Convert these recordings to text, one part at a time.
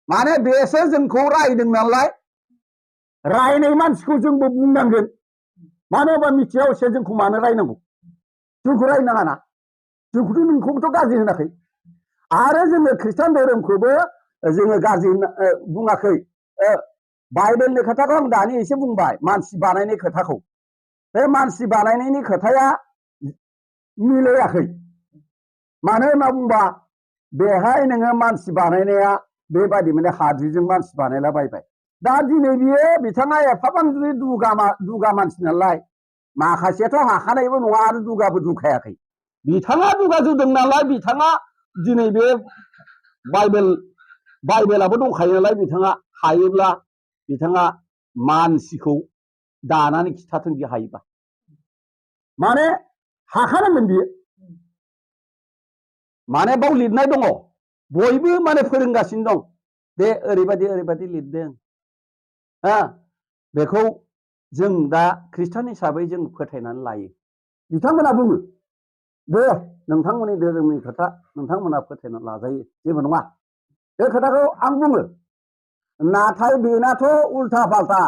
माने बेसो जोंखौ रायदों नालाय रायनाय मानसिखौ जोंबो बुंनांगोन मानो होनबा मिथिया एसे जोंखौ मानो रायनांगौ जोंखौ रायनाङा ना जोंखौथ' नोंखौबोथ' गाज्रि होनाखै आरो जोङो खृष्टान धोरोमखौबो जोङो गाज्रि बुङाखै बाइबेलनि खोथाखौ आं दानि एसे बुंबाय मानसि बानायनाय खोथाखौ बे मानसि बानायनायनि खोथाया मिलायाखै मानो होनना बुंबा बेहाय नोङो मानसि बानायनाया बेबायदि माने हाद्रिजों मानसि बानायलाबायबाय दा दिनै बियो बिथाङा एफाबां जुदि दुगा मानसि नालाय माखासेयाथ' हाखानायबो नङा आरो दुगाबो दुखायाखै बिथाङा दुगा जुदों नालाय बिथाङा दिनै बे बाइबेलाबो दंखायो नालाय बिथाङा हायोब्ला बिथाङा मानसिखौ दानानै खिथाथों बि हायोबा माने हाखानांगोन बियो माने बाव लिरनाय दङ बयबो माने फोरोंगासिनो दं दे ओरैबायदि लिरदों बेखौ जों दा खृष्टान हिसाबै जों फोथायनानै लायो बिथांमोना बुङो दे नोंथांमोननि धोरोमनि खोथा नोंथांमोना फोथायनानै लाजायो जेबो नङा बे खोथाखौ आं बुङो नाथाय बेनाथ' उल्था फाल्था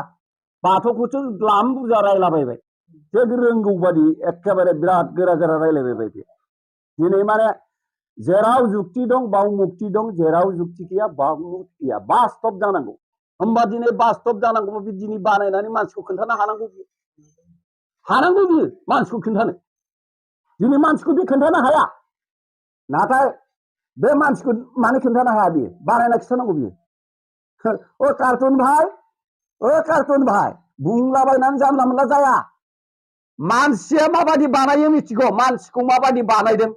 बाथौखौसो द्लाम बुरजा रायलाबायबाय जे रोंगौ बादि एखेबारे बिराद गोरा गोरा रायलायबाय बे दिनै माने जेराव जुक्ति दं बाव मुक्ति दं जेराव जुक्ति गैया बाव मुक्ति गैया बास्तब जानांगौ होमबा दिनै बास्तब जानांगौ बे दिनै बानायनानै मानसिखौ खोन्थानो हानांगौ बियो मानसिखौ खोन्थानो दिनै मानसिखौ बे खोन्थानो हाया नाथाय बे मानसिखौ मानो खोन्थानो हाया बियो बानायना खिथानांगौ बियो कार्टुन भाई बुंलाबायनानै जानला मोनला जाया मानसिया माबादि बानायो मिथिगौ मानसिखौ माबादि बानायदों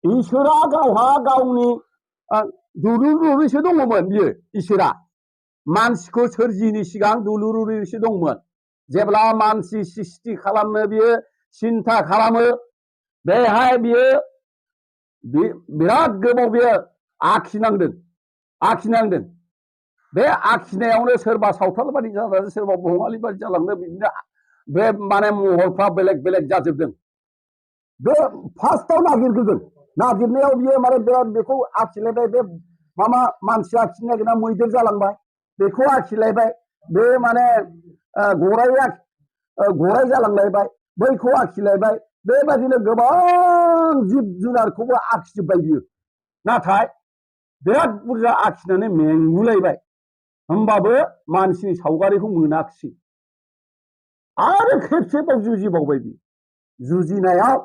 इसोरा गावहा गावनि दुलुरुरिसो दङमोन बियो इसोरा मानसिखौ सोरजिनि सिगां दुलुरुरिसो दंमोन जेब्ला मानसि सृष्टि खालामनो बियो सिन्था खालामो बेहाय बियो बिराद गोबाव बियो आखिनांदों बे आखिनायावनो सोरबा सावथाल बादि जालांदों सोरबा बहमालि बादि जालांदों बिदिनो बे माने महरफ्रा बेलेग बेलेग जाजोबदों बे फार्स्टआव नागिरनायाव बियो माने बिराद बेखौ आखिलायबाय बे मानसि आखिनो नागिरना मैदेर जालांबाय बेखौ आखिलायबाय बे माने गराय जालांलायबाय बैखौ आखिलायबाय बेबायदिनो गोबां जिब जुनारखौबो आखिजोब्बाय बियो नाथाय बिराद बुरजा आखिनानै मेंगुलायबाय होमबाबो मानसिनि सावगारिखौ मोनाखिसै आरो खेबसेबाव जुजिबावबाय बियो जुजिनायाव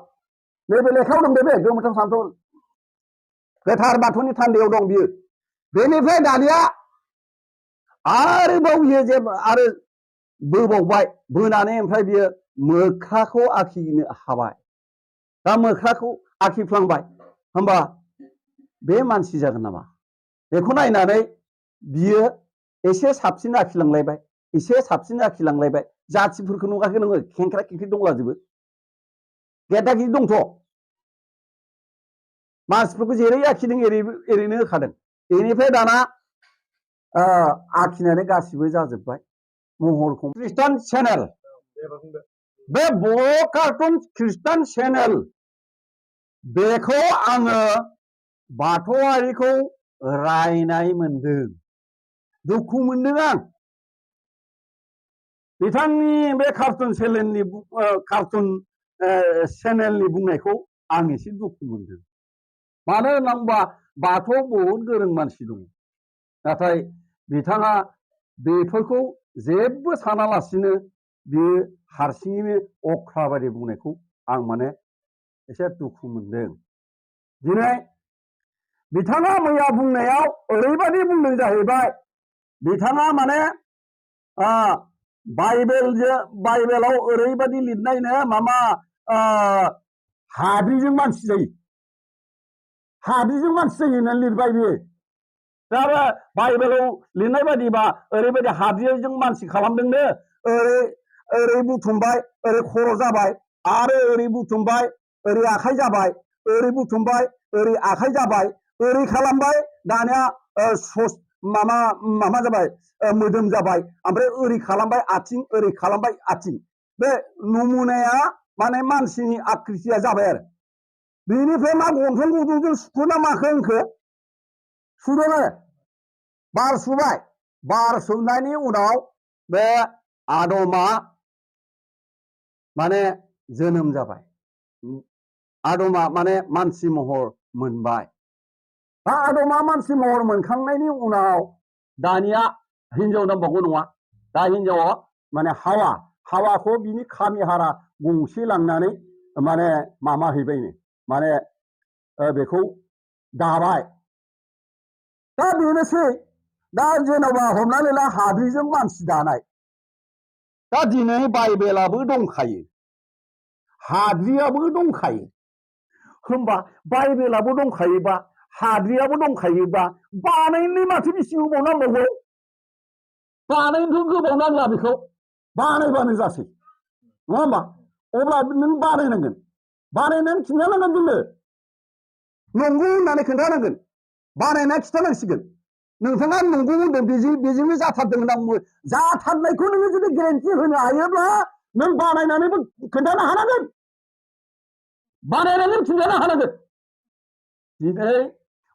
नैबे लेखायाव दं बे गोमोथाव सानथौ गोथार बाथौनि थान्दैयाव दं बियो बेनिफ्राय दानिया आरोबाव बियो आरो बोबावबाय बोनानै ओमफ्राय बियो मोख्राखौ आखिनो हाबाय दा मोख्राखौ आखिफ्लांबाय होमबा बे मानसि जागोन नामा बेखौ नायनानै बियो एसे साबसिन आखिलांलायबाय जाथिफोरखौ नुवाखै नोङो खेंख्रा खेंख्रि दंलाजोबो गेदा गिदि दंथ' मानसिफोरखौ जेरै आखिदों एरैनो होखादों बेनिफ्राय दाना आखिनानै गासिबो जाजोब्बाय महरखौ खृष्टान चेनेल बे बर' कार्टुन खृष्टान चेनेल बेखौ आङो बाथौआरिखौ रायनाय मोनदों दुखु मोनदों आं बिथांनि बे कार्टुन चेनेलनि बुंनायखौ आं एसे दुखु मोनदों मानो होनना बुंबा बाथौआव बहुद गोरों मानसि दङ नाथाय बिथाङा बेफोरखौ जेबो सानालासिनो बे हारसिङैनो अख्रा बायदि बुंनायखौ आं माने एसे दुखु मोनदों दिनै बिथाङा मैया बुंनायाव ओरैबायदि बुंदों जाहैबाय बिथाङा माने बाइबेलाव ओरैबायदि लिरनायनो हाद्रिजों मानसि जायो होननानै लिरबाय बियो दा बाइबेलाव लिरनाय बायदिबा ओरैबायदि हाद्रिजों मानसि खालामदोंनो ओरै बुथुमबाय ओरै खर' जाबाय आरो ओरै बुथुमबाय ओरै आखाइ जाबाय ओरै बुथुमबाय ओरै आखाइ जाबाय ओरै खालामबाय दानिया माबा जाबाय मोदोम जाबाय ओमफ्राय ओरै खालामबाय आथिं ओरै खालामबाय आथिं बे नमुनाया माने मानसिनि आकृतिया जाबाय आरो बेनिफ्राय मा गन्थं गुदुंजों सुखुना माखो होनखो सुदों आरो बार सुबाय बार सुनायनि उनाव बे आदमा माने जोनोम जाबाय आदमा माने मानसि महर मोनबाय दा आदमा मानसि महर मोनखांनायनि उनाव दानिया हिनजाव नांबावगौ नङा दा हिनजावा माने हावाखौ बिनि खामि हारा गंसे लांनानै माने मामा हैबायनो माने बेखौ दाबाय दा बेनोसै दा जेनेबा हमनानै ला हाद्रिजों मानसि दानाय दा दिनै बाइबेलाबो दंखायो हाद्रियाबो दंखायो होमबा बाइबेलाबो दंखायोबा हाद्रियाबो दंखायोबा बानायनो माथो बेसे गोबाव नांबावगौ बानायनोथ' गोबाव नांला बेखौ बानायबानो जासै नङा होमबा अब्ला नों बानायनांगोन बानायनानै खिन्थानांगोन जोंनो नंगौ होननानै खोन्थानांगोन बानायना खिन्थानांसिगोन नोंथाङा नंगौ होनदों बेजोंनो जाथारदों होनना बुङो जाथारनायखौ नोङो जुदि गेरेन्टि होनो हायोब्ला नों बानायनानैबो खोन्थानो हानांगोन बानायनानै खिन्थानो हानांगोन दिनै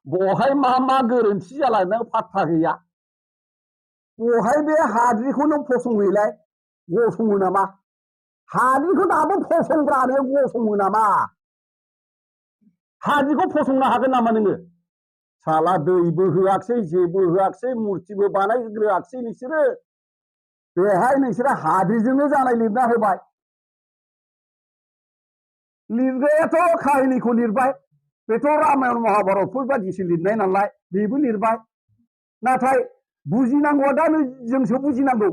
बहाय मा गोरोन्थि जालांदों फात्ता गैया बहाय बे हाद्रिखौ नों फसंहैलाय गसङो नामा हाद्रिखौ दाबो फसंग्रानो गसङो नामा हाद्रिखौ फसंनो हागोन नामा नोङो साला दैबो होआखसै जेबो होआखसै मुर्तिबो बानायग्रोआखसै नोंसोरो बेहाय नोंसोरो हाद्रिजोंनो जानाय लिरना होबाय लिरग्रायाथ' काहिनिखौ लिरबाय बेथ' रामायण महाभारतफोर बादिसो लिरनाय नालाय बेबो लिरबाय नाथाय बुजिनांगौआ दा जोंसो बुजिनांगौ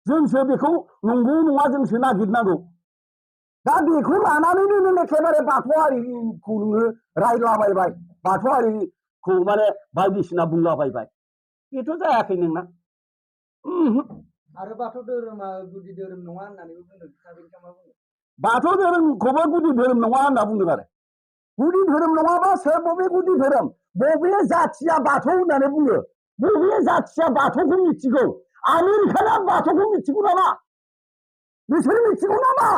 जोंसो बेखौ नंगौ नङा जोंसो नागिरनांगौ दा बेखौ लानानैनो नों एखेबारे बाथौआरिखौ नोङो रायलाबायबाय बाथौआरिखौ माने बायदिसिना बुंलाबायबाय बेथ' जायाखै नोंना आरो बाथौ धोरोमा गुदि धोरोम नङा होननानैबो बुंदों बेनि मा बुङो बाथौ धोरोमखौबो गुदि धोरोम नङा होनना बुंदों आरो गुदि धोरोम नङाबा सोर बबे गुदि धोरोम बबे जाथिया बाथौ होननानै बुङो बबे जाथिया बाथौखौ मिथिगौ आमेरिकाना बाथौखौ मिथिगौ नामा बिसोर मिथिगौ नामा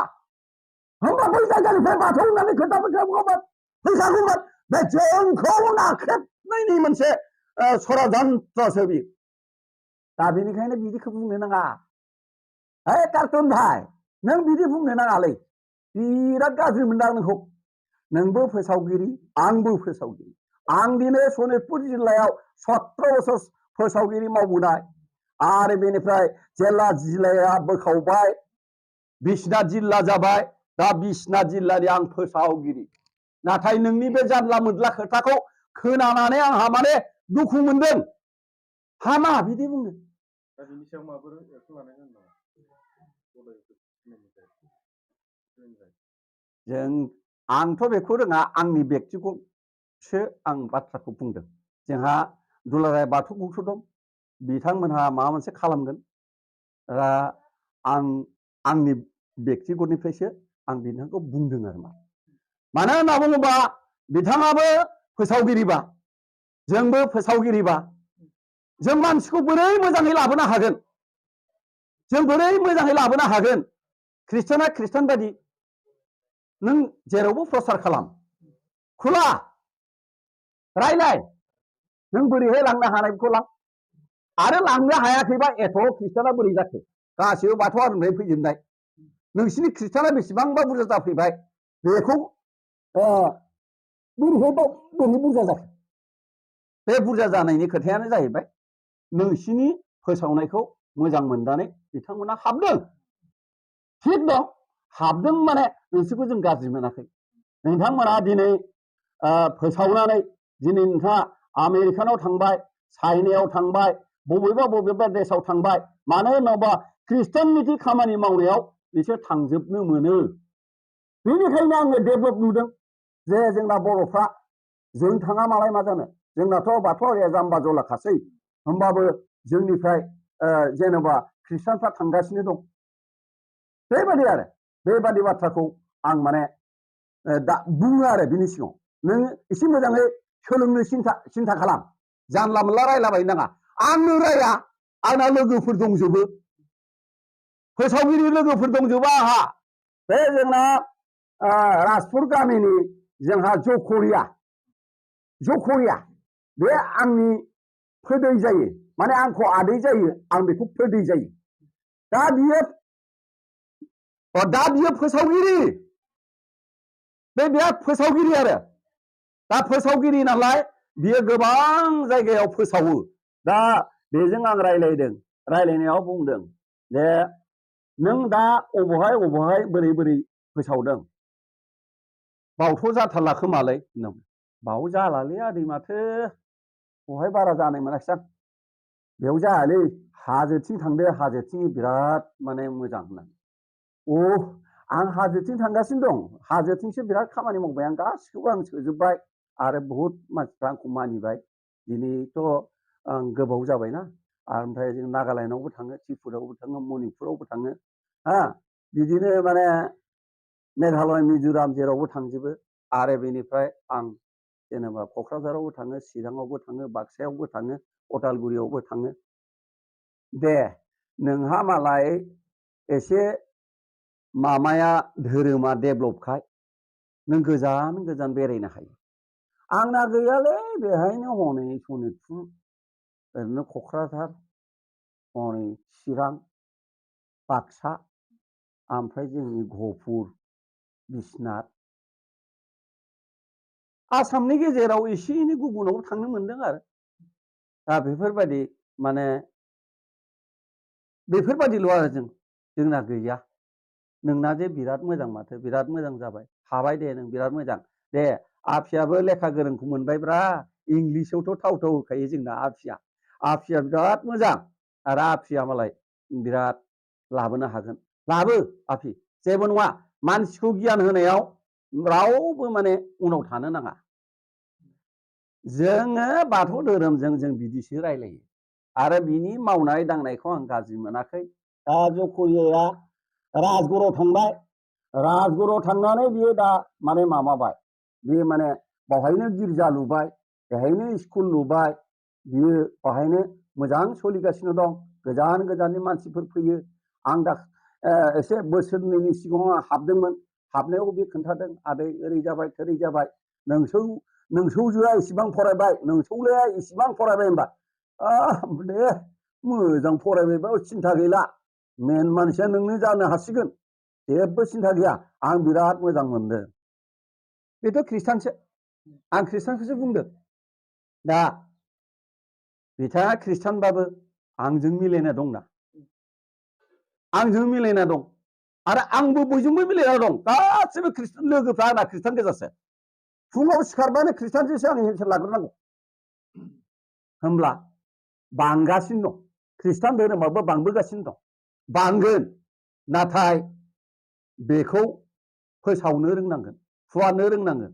होमबा बै जायगानिफ्राय बाथौ होननानै खोन्थागौमोन फैखागौमोन बे जोंखौ नाख्रेबनायनि मोनसे सरासनस्रासो बियो दा बेनिखायनो बिदिखौ बुंनो नाङा हे कार्टुन भाइ नों बिदि बुंनो नाङालै बिराद गाज्रि मोनदां नोंखौ नोंबो फोसावगिरि आंबो फोसावगिरि आं दिनै सनितपुर जिल्लायाव 17 बोसोर फोसावगिरि मावबोनाय आरो बेनिफ्राय जेला जिल्लाया बोखावबाय बिश्वनाथ जिल्ला जाबाय दा बिश्वनाथ जिल्लानि आं फोसावगिरि नाथाय नोंनि बे जानला मोनला खोथाखौ खोनानानै आंहा माने दुखु मोनदों हामा बिदि बुंनो बिनि सायाव माबाफोर एक्सन लानाय जागोन नामा जों आंथ' बेखौ रोङा आंनि बेक्तिगतसो आं बाथ्राखौ बुंदों जोंहा दुलाराय बाथौ गौथु दं बिथांमोनहा माबा मोनसे खालामगोन आंनि बेक्तिगतनिफ्रायसो आं बिथांखौ बुंदों आरो मानो होनना बुङोबा बिथाङाबो फोसावगिरिबा जोंबो फोसावगिरिबा जों मानसिखौ बोरै मोजाङै लाबोनो हागोन जों बोरै मोजाङै लाबोनो हागोन ख्रिस्टाना ख्रिस्टान बायदि नों जेरावबो प्रसार खालाम खुला रायलाय नों बोरैहाय लांनो हानायखौ लां आरो लांनो हायाखैबा एथ' ख्रिस्टाना बोरै जाखो गासिबो बाथौआरिनिफ्राय फैजोबनाय नोंसिनि ख्रिस्टाना बेसेबांबा बुरजा जाफैबाय बेखौ बोरै बुरजा जाखो बे बुरजा जानायनि खोथायानो जाहैबाय नोंसिनि फोसावनायखौ मोजां मोननानै बिथांमोना हाबदों थिग दं हाबदों माने नोंसोरखौ जों गाज्रि मोनाखै नोंथांमोना दिनै फोसावनानै दिनै नोंथाङा आमेरिकानाव थांबाय चाइनायाव थांबाय बबेबा देशाव थांबाय मानो होनोबा ख्रिस्टाननिथि खामानि मावनायाव बिसोर थांजोबनो मोनो बेनिखायनो आङो डेभेलप नुदों जे जोंना बर'फ्रा जों थाङा मालाय मा जानो जोंनाथ' बाथौआरिया जाम्बा जलाखासै होमबाबो जोंनिफ्राय जेनेबा ख्रिस्टानफ्रा थांगासिनो दं बेबादि बाथ्राखौ आं माने दा बुङो आरो बिनि सिगाङाव नों एसे मोजाङै सोलोंनो सिन्था खालाम जानला मोनला रायलाबायनो नाङा आंनो राया आंना लोगोफोर दंजोबो फोसावगिरि लोगोफोर दंजोबो आंहा बे जोंना राजपुर गामिनि जोंहा जखरिया बे आंनि फोदै जायो माने आंखौ आदै जायो आं बेखौ फोदै जायो दा बियो फोसावगिरि बे बिराद फोसावगिरि आरो दा फोसावगिरि नालाय बियो गोबां जायगायाव फोसावो दा बेजों आं रायलायनायाव बुंदों जे नों दा अबहाय बोरै फोसावदों बावथ' जाथारला खोमालै बाव जालालै आदै माथो बहाय बारा जानाय मोनाखिसै आं बेयाव जायालै हाजोथिं थांदो हाजोथिं बिराद माने मोजां होननानै आं हाजोथिं थांगासिनो दं हाजोथिंसो बिराद खामानि मावबाय आं गासिखौबो आं सोजोबबाय आरो बहुत मानसिफ्रा आंखौ मानिबाय दिनैथ' आं गोबाव जाबायना ओमफ्राय जों नागालेण्डआवबो थाङो त्रिपुरायावबो थाङो मणिपुरावबो थाङो हा बिदिनो माने मेघालय मिज'राम जेरावबो थांजोबो आरो बेनिफ्राय आं जेनेबा क'क्राझारावबो थाङो चिराङावबो थाङो बाक्सायावबो थाङो उदालगुरियावबो थाङो दे नोंहा मालाय एसे मामाया धोरोमा डेभेलपखाय नों गोजान गोजान बेरायनो हायो आंना गैयालै बेहायनो हनै सनितपुर ओरैनो क'क्राझार हनै चिरां बाक्सा ओमफ्राय जोंनि गहपुर बिश्वनाथ आसामनि गेजेराव एसे एनै गुबुनाव थांनो मोनदों आरो दा बेफोरबायदि माने बेफोरबायदिल' आरो जोंना गैया नोंना जे बिराद मोजां माथो बिराद मोजां जाबाय हाबाय दे नों बिराद मोजां दे आफियाबो लेखा गोरोंखौ मोनबायब्रा इंलिसावथ' थाव होखायो जोंना आफिया बिराद मोजां आरो आफिया मालाय बिराद लाबोनो हागोन लाबो आफि जेबो नङा मानसिखौ गियान होनायाव रावबो माने उनाव थानो नाङा जोङो बाथौ धोरोमजों जों बिदिसो रायलायो आरो बिनि मावनाय दांनायखौ आं गाज्रि मोनाखै दा जख'रिया राजगड़आव थांबाय राजगड़आव थांनानै बियो दा माने माबाबाय बियो माने बावहायनो गिर्जा लुबाय बेहायनो स्कुल लुबाय बियो बाहायनो मोजां सोलिगासिनो दं गोजान गोजाननि मानसिफोर फैयो आं दा एसे बोसोरनैनि सिगाङाव हाबदोंमोन हाबनायाव बे खोन्थादों आदै ओरै जाबाय थोरै जाबाय नोंसौजोआ इसिबां फरायबाय नोंसौलाया इसिबां फरायबाय होनबा दे मोजां फरायबायबा सिन्था गैला मेन मानसिया नोंनो जानो हासिगोन जेबो सिन्था गैया आं बिराद मोजां मोनदों बेथ' खृष्टानसो आं खृष्टानखौसो बुंदों दा बिथाङा खृष्टानबाबो आंजों मिलायना दंना आंजों मिलायना दं आरो आंबो बयजोंबो मिलायना दं गासिबो खृष्टान लोगोफ्रा आंना खृष्टान गोजासो फुङाव सिखारबानो खृष्टानजोंसो आं हेल्थ लाग्रोनांगौ होमब्ला बांगासिनो दं खृष्टान धोरोमाबो बांबोगासिनो दं बांगोन नाथाय बेखौ फोसावनो रोंनांगोन फुवारनो रोंनांगोन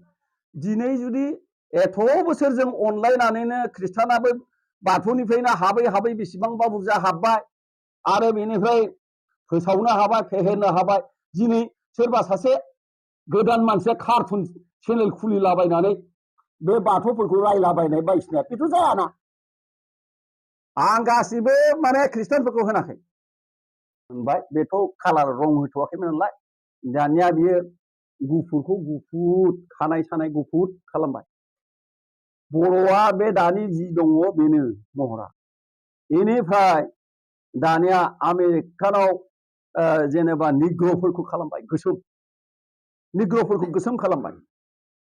दिनै जुदि एथ' बोसोर जों अनलायनानैनो खृष्टानाबो बाथौनिफ्रायनो हाबै बेसेबांबा बुरजा हाबबाय आरो बेनिफ्राय फोसावनो हाबाय फेहेरनो हाबाय दिनै सोरबा सासे गोदान मानसिया कार्टुन चेनेल खुलिलाबायनानै बे बाथौफोरखौ रायलाबायनाय बायदिसिना बेथ' जायाना आं गासिबो माने खृष्टानफोरखौ होनाखै मोनबाय बेथ' कालार रं होथ'वाखैमोन नालाय दानिया बियो गुफुरखौ गुफुर खानाय सानाय गुफुर खालामबाय बर'आ बे दानि जि दङ बेनो महरा बेनिफ्राय दानिया आमेरिकानाव जेनेबा निग्र'फोरखौ खालामबाय गोसोम खालामबाय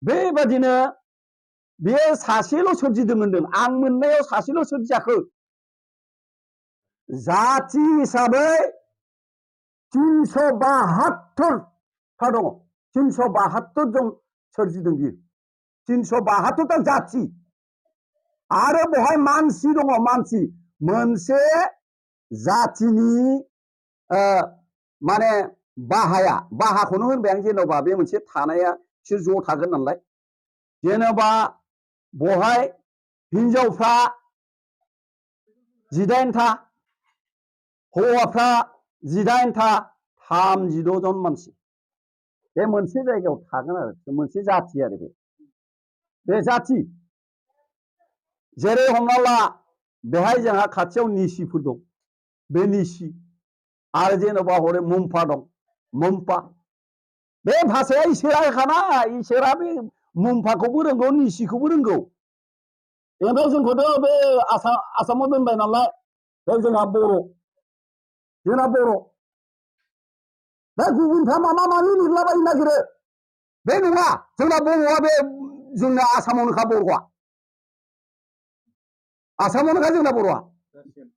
बेबादिनो बे सासेल' सोरजिदों होनदों आं मोननायाव सासेल' सोरजियाखै जाथि हिसाबै 372 था दङ 372 जन सोरजिदों बियो 372 ता जाथि आरो बहाय मानसि दङ मानसि मोनसे जाथिनि माने बाहाखौनो होनबाय आं जेनेबा बे मोनसे थानाया बिसोर ज' थागोन नालाय जेनेबा बहाय हिनजावफ्रा 18 था हौवाफ्रा 18 था 36 जन मानसि बे मोनसे जायगायाव थागोन आरो मोनसे जाथि आरो बे जाथि जेरै हमना ला बेहाय जोंहा खाथियाव निसिफोर दं बे निसि आरो जेनेबा हरै मुम्फा दं मुम्फा बे भाषाया इसोरा होखाना इसोरा बे मुम्फाखौबो रोंगौ निसिखौबो रोंगौ बेनिफ्राय जोंखौथ' बे आसामाव दोनबाय नालाय बे जोंहा बर' बे गुबुनफ्रा माबा माबि लिरलाबायनो नागिरो बे नङा जोंना बर'आ बे जोंना आसामावनोखा बर'आ आसामावनोखा जोंना बर'आ जासिगोन